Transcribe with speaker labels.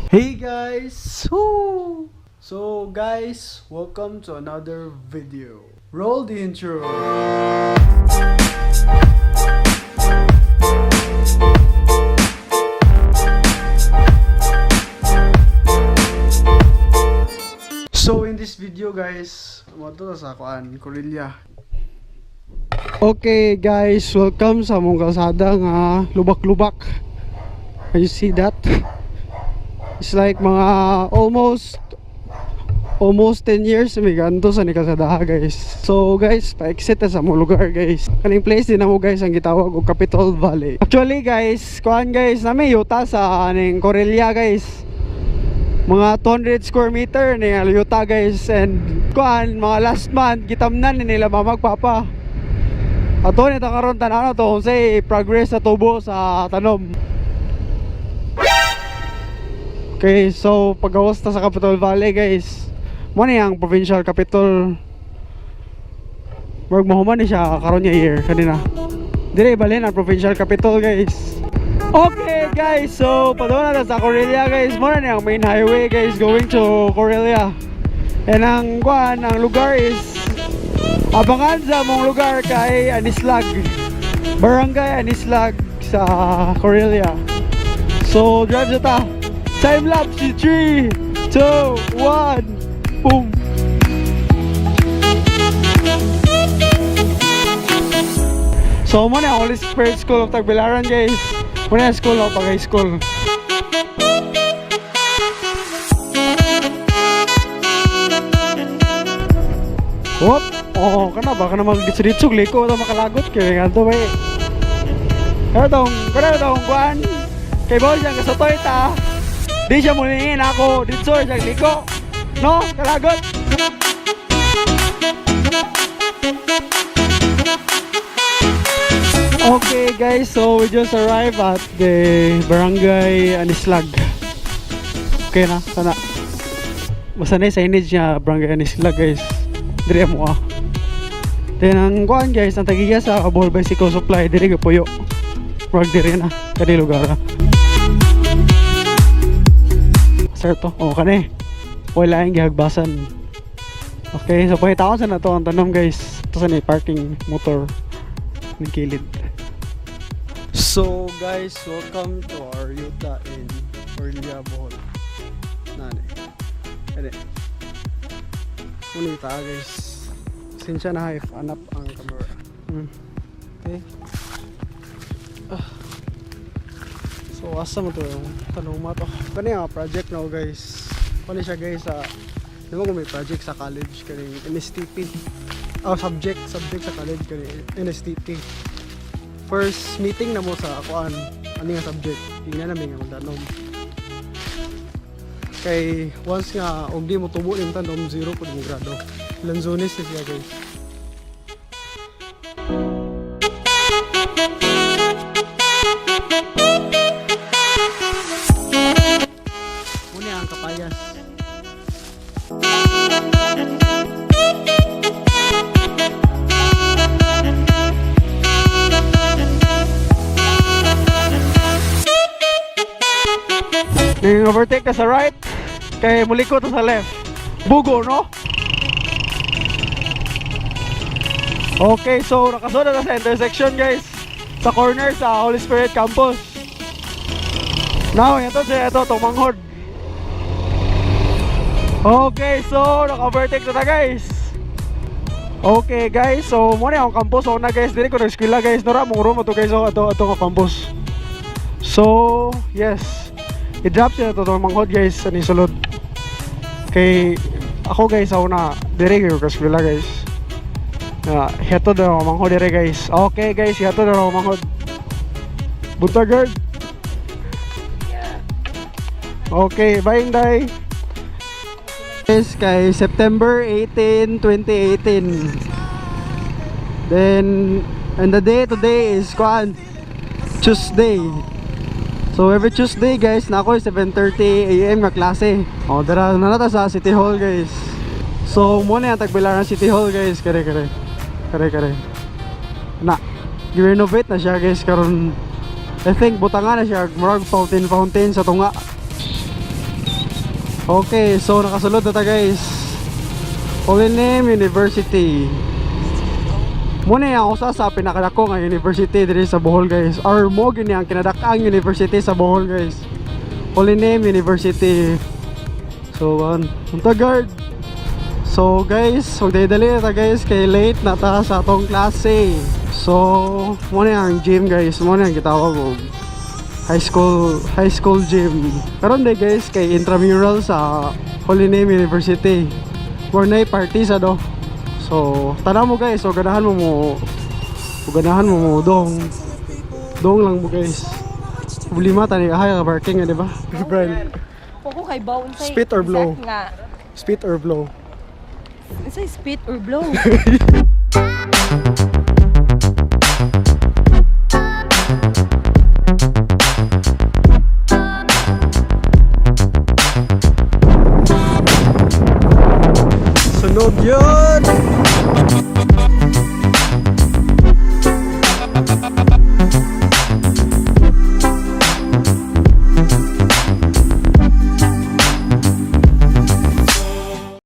Speaker 1: Hey guys! Woo! So guys, welcome to another video. Roll the intro. So in this video guys, mo to sa kuan, Corilla. Okay guys, welcome sa among kalsada nga lubak-lubak. Can you see that? It's like mga almost 10 years may ganto sa ni kalsada, guys. So guys, pa-exit na sa among lugar, guys. Kaning place din namo guys ang gitawag og Capitol Valley. Actually guys, kuan guys, nami yuta sa aning Corella, guys. Mga 200 square meter ni yuta, guys, and kuan, mga last month gitamnan ni nila mama ug papa. Ato ni ta karon, tan-aw na to kung say progress sa tubo sa tanom. Okay, so pagawas ta sa Capitol Valley, guys. Mo ni ang provincial capital. Murag mahuman ni siya karon nga year kanina. Dire balhin ang provincial capital, guys. Okay guys, so padung na ta sa Corella, guys. Mo na ni ang main highway, guys, going to Corella. And ang kuan, ang lugar is abangan sa among lugar kay Anislag. Barangay Anislag sa Corella. So drive sa ta. Time lapse 3, 2, 1, boom. So mo na Holy Spirit School of Tagbilaran, guys. Mo na school ako pag high school. Whoop! Oh, kana ba kana magditso-ditso liko ta makalagot kay ngadto ba eh. Kana tong kuan. Kay bawal siyang kasatoy ta. Di siya mulingin ako, ditso siya liko. No, kalagot. Okay guys, so we just arrived at the Barangay Anislag. Okay na, sana. Basta na yung signage niya, Barangay Anislag, guys. Dire mo ah. Then ang kuan guys, ang tagiya sa Bohol Bicycle Supply, dire gapuyo. Murag dire na, kani lugar ah. Sir to, oh kani. Wala yung gihagbasan. Okay, so pangitaon sa na to ang tanom, guys. Ito sa ni parking motor ng kilid. So guys, welcome to our yuta in Corella, Bohol. Nani. Kani. Muna yuta, guys. Pasensya na if anap ang camera. Okay. Ah. So asa mo to yung tanong mo to? Kani ang project now, guys. Kani siya guys sa, di ba kung may project sa college kani NSTP. Oh, subject sa college kani NSTP. First meeting na mo sa kuan, ani nga subject, tingnan namin nga magdanom. Kay once nga og di mo tubo ning tanom, zero pud mo grado. Lanzones ni siya, guys. Muna ang kapayas. Ning overtake ka sa right, kay muliko to sa left. Bugo, no? Okay, so nakasunod na sa intersection, guys. Sa corner sa Holy Spirit Campus. Now, ito siya, ito, tumanghod. Okay, so naka-overtake na ta, guys. Okay guys, so mo na ang campus una guys, diri ko nag-eskwela, guys. Nora mong room ato guys, oh, ato nga campus. So, yes. I-drop siya to manghod guys sa ni sulod. Kay ako guys, ako na diri ko eskwela, guys. Na heto daw manghod dire, guys. Okay guys, heto daw manghod. Buntag, guard. Okay, bye inday. Guys, kay September 18, 2018. Then and the day today is kuan, Tuesday. So every Tuesday guys, na ako 7:30 a.m. nga klase. Oh, dara na na ta sa City Hall, guys. So mo na yung Tagbilaran City Hall, guys, kare kare. Kare kare. Na gi-renovate na siya guys karon. I think butangan na siya murag fountain fountain sa tunga. Okay, so nakasulod na ta, guys. Holy Name University. Mao na ang usa sa pinakadako nga university diri sa Bohol, guys. Or mao gyud ni ang kinadak-ang university sa Bohol, guys. Holy Name University. So, punta guard. So guys, magdali na ta, guys, kay late na ta sa atong klase. So, mao na ang gym, guys. Mao na ang gitawag og high school gym. Karon diay, guys, kay intramural sa Holy Name University. More na party sa do. So, tanaw mo, guys, so ganahan mo mo dong. Dong lang mo, guys. Problema tani ay ka parking di ba? Brian,
Speaker 2: Kung kay baw unsay
Speaker 1: Spit or blow?
Speaker 2: Exact nga.
Speaker 1: Spit or blow?
Speaker 2: Unsay spit or blow?
Speaker 1: Sunog yun!